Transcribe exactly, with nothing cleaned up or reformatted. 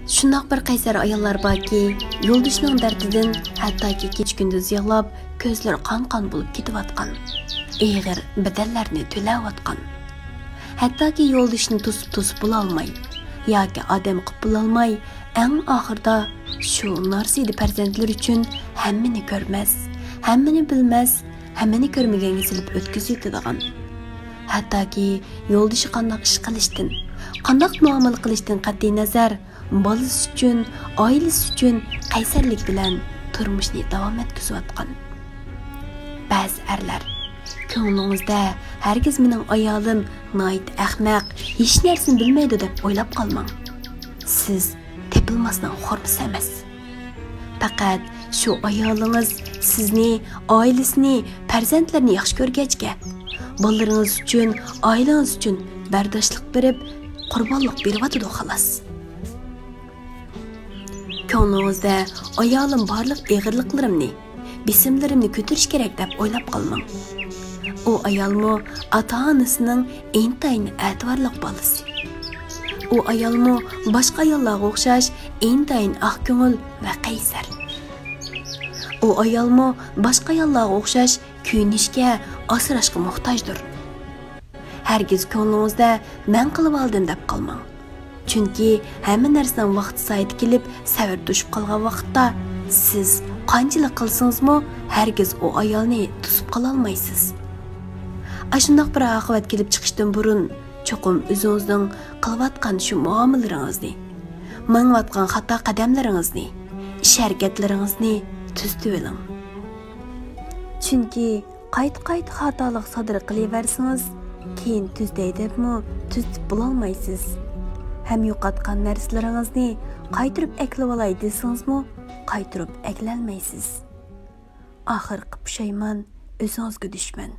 شۇنداق بىر قەيسەر ئاياللار باركى، يولدىشىنىڭ دەردىدىن ھەتتاكى كېچە-كۈندۈز يىغلاپ، كۆزلىرى قان-قان بولۇپ كېتىۋاتقان، ئېغىر بەدەللەرنى تۆلەۋاتقان، ھەتتاكى يولدىشىنى توسۇپ-توسۇپ بولالماي ياكى ئادەم قىلىپ بولالماي، ئەڭ ئاخىرىدا شۇ نارسىدە پەرزەنتلىرى ئۈچۈن ھەممىنى كۆرمەس، ھەممىنى بىلمەس، ھەممىنى كۆرمىگەنگە سېلىپ ئۆتكۈزۈۋېتىدىغان، ھەتتاكى يولدىشى قانداق ئىش قىلىشتىن، قانداق مۇئامىلە قىلىشتىن قەتئىينەزەر، بالىسى ئۈچۈن، ئائىلىسى ئۈچۈن قەيسەرلىك بىلەن تۇرمۇشىنى داۋام ئەتكۈزۈۋاتقان. بەزى ئەرلەر، «كۆڭلىڭىزدە ھەرگىز مېنىڭ ئايالىم ناھايىتى ئەخمەق، ھېچ نەرسىنى بىلمەيدۇ» دەپ ئويلاپ قالماڭ. سىز تېپىلماسنىڭ خورمىسى ئەمەس. پەقەت شۇ ئايالىڭىز سىزنى، ئائىلىسىنى، پەرزەنتلىرىنى ياخشى كۆرگەچكە، بالىلىرىڭىز ئۈچۈن، ئائىلىڭىز ئۈچۈن بەرداشلىق بېرىپ، قۇربانلىق بېرىۋاتىدۇ، خالاس. كۆڭلىڭىزدە «ئايالىم بارلىق ئېغىرلىقلىرىمنى، بېسىملىرىمنى كۆتۈرۈش كېرەك» دەپ ئويلاپ قالماڭ. ئۇ ئايالمۇ ئاتا-ئانىسىنىڭ ئىنتايىن ئەتىۋارلىق بالىسى. ئۇ ئايالمۇ باشقا ئاياللارغا ئوخشاش ئىنتايىن ئاق كۆڭۈل ۋە قەيسەر. ئۇ ئايالمۇ باشقا ئاياللارغا ئوخشاش كۆيۈنۈشكە، ئاسراشقا موھتاجدۇر. ھەرگىز كۆڭلىڭىزدە «مەن قىلىۋالدىم» دەپ قالماڭ. چۈنكى ھەممە نەرسىنىڭ ۋاقتى سائىتى كېلىپ، سەۋر توشۇپ قالغان ۋاقىتتا، سىز قانچىلىك قىلسىڭىزمۇ، ھەرگىز ئۇ ئايالنى توسۇپ قالالمايسىز. ئاشۇنداق بىر ئاقىۋەت كېلىپ چىقىشتىن بۇرۇن، چوقۇم ئۆزىڭىزنىڭ قىلىۋاتقان شۇ مۇئامىلىرىڭىزنى، مېڭىۋاتقان خاتا قەدەملىرىڭىزنى، ئىش-ھەرىكەتلىرىڭىزنى تۈزىتىۋېلىڭ. چۈنكى قايتا-قايتا خاتالىق سادىر قىلىۋەرسىڭىز، كېيىن تۈزىتەي دەپمۇ تۈزىتىپ بولالمايسىز. ھەم يوقاتقان نەرسىلىرىڭىزنى قايتۇرۇپ ئەكلىۋالاي دېسىڭىزمۇ، قايتۇرۇپ ئەكلەلمەيسىز. ئاخىرقى پۇشايمان ئۆزىڭىزگە دۈشمەن.